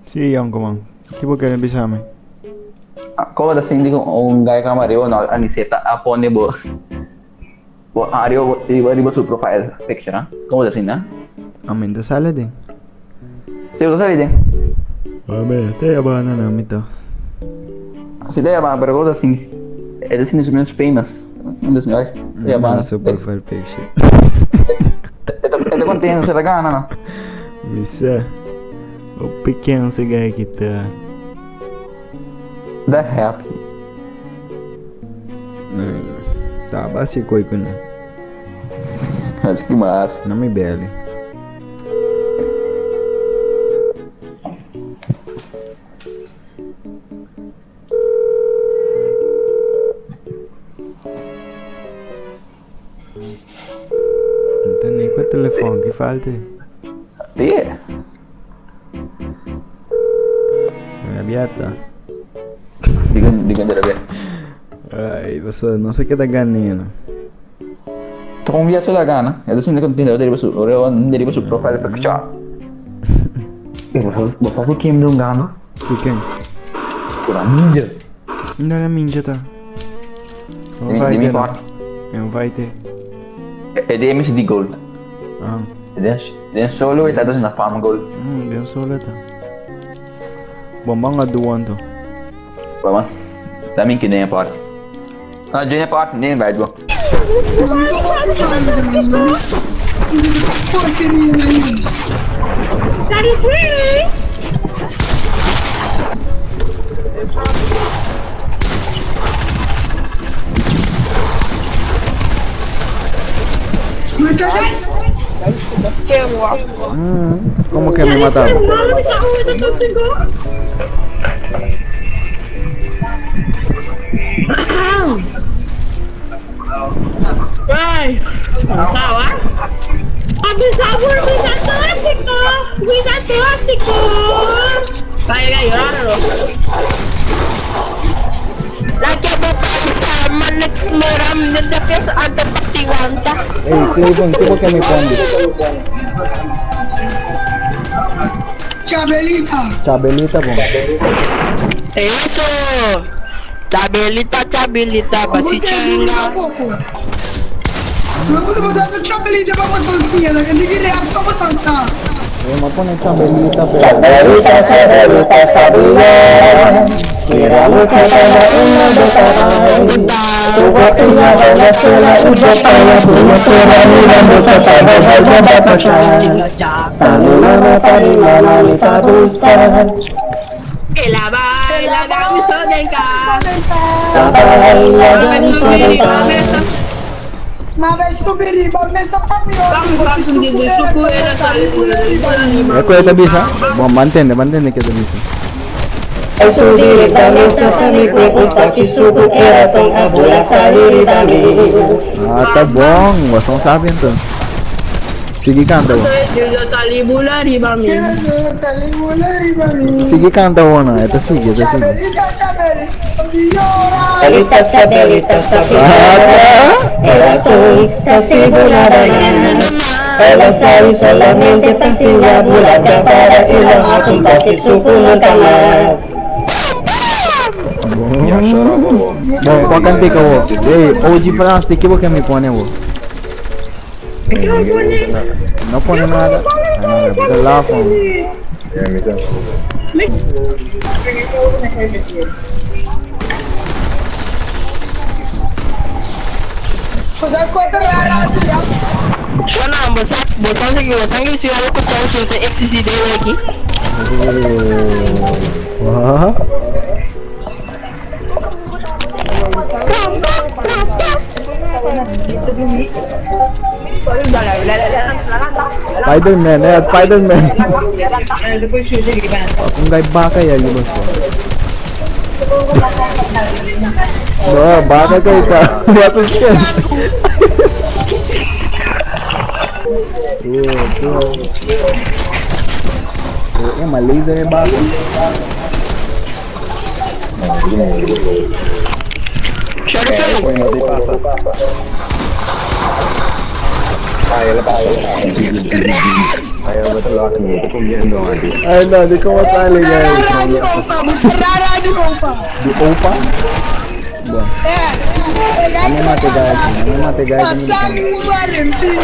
Sí, yonkuman. Ki bo kere bisa mi? Como ta sinti cu un guy kama riba no Aniceta a pone bo bo ariba riba riba su profile picture ah? Como ta sinti ah? A mi ta sali den. Si bo ta sali den. A mi ta yaba na na mi ta. Si ta yaba pero como ta sinti e ta sinti su mes famous. No ta sinti ay ta yaba na su profile picture. E ta contento se ta gana no. Mi sa. O pequeno esse guy aqui tá. Da happy. Tá, basi koi kuna. Acho que massa. Não me bele. No ta ni ku e telefòn, ki falta ei? Sì. Rabiata. Diga, diga de rabia. Ai, pasobra no sa keda gan'é no. Ta un bia so ta gana. E ta sinti contento ora riba su ora riba su profile picture. Bo sa ku ken mi gana? Ku ken? Ku la minja. Unda la minja ta? Di mi part. Invite. E di MCD Gold. Ah. Den solo e ta na farm gold. Den solo ta. Bon bang a duo anto. Bon. Ta min ki den part. Ah, den part, den invite bo. Como que me mataron? Ay, sawa? Ey, Clayton, ¿qué por qué me pones? Chabelita. Chabelita, bon. Eso! Chabelita, Chabelita, Você basichanga. pouco. Não vou botar no Chabelita pra botar no cielo. Eu digo reação pra botar. Eh, me pone Chabelita, pero... Chabelita, Chabelita, sabía que era mucha para una botella. Tu botella de sola y botella, tu botella mirando se mama, mi ta busca. Que la baila, la del Ta baila, danza Ma vai subir riba, messa pa mi. Eh, ¿cuál te avisa? Bon, mantente, mantente que te avisa. Ay subir pa mesa pa mi pregunta que subo era tão abola salir da mi. Ah, tá bom, você não sabe então. Sigue canta, bo. Sigue canta, bo, no. Esta sigue, esta sigue. Chabelita, Chabelita, mi llora. Chabelita, Chabelita, sabía era tonta si volaba más. Ela sabe solamente passear bulaca para ir lá a que suco nunca mais. Bom, bom, qual cantica, bo? Ei, OG France, que você me pone, bo? No pone nada. Ah, no, te la Fazer coisa rara, Shona, você que se olha com o você XCD aqui. Ah. Spider-Man, eh, Spider-Man. Kung gay baka ya, libas ko. No, baka kay ka. What's it? Eh, ma laser é baka. Ay, no, di ko masali, guys. Rara di opa, rara di opa. Di opa? Bon. Ano mate, guys? Ano mate, guys? San Valentín.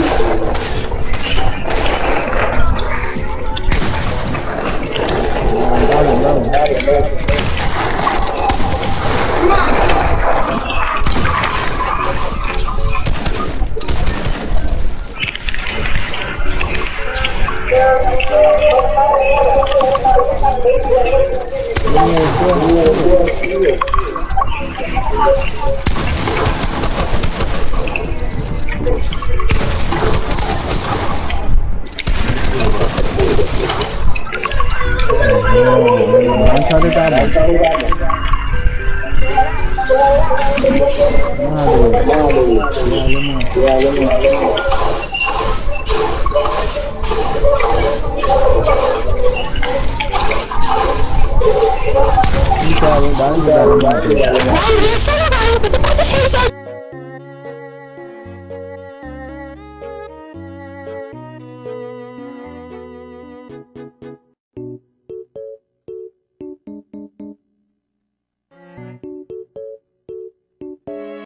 Down, down. One shot it down.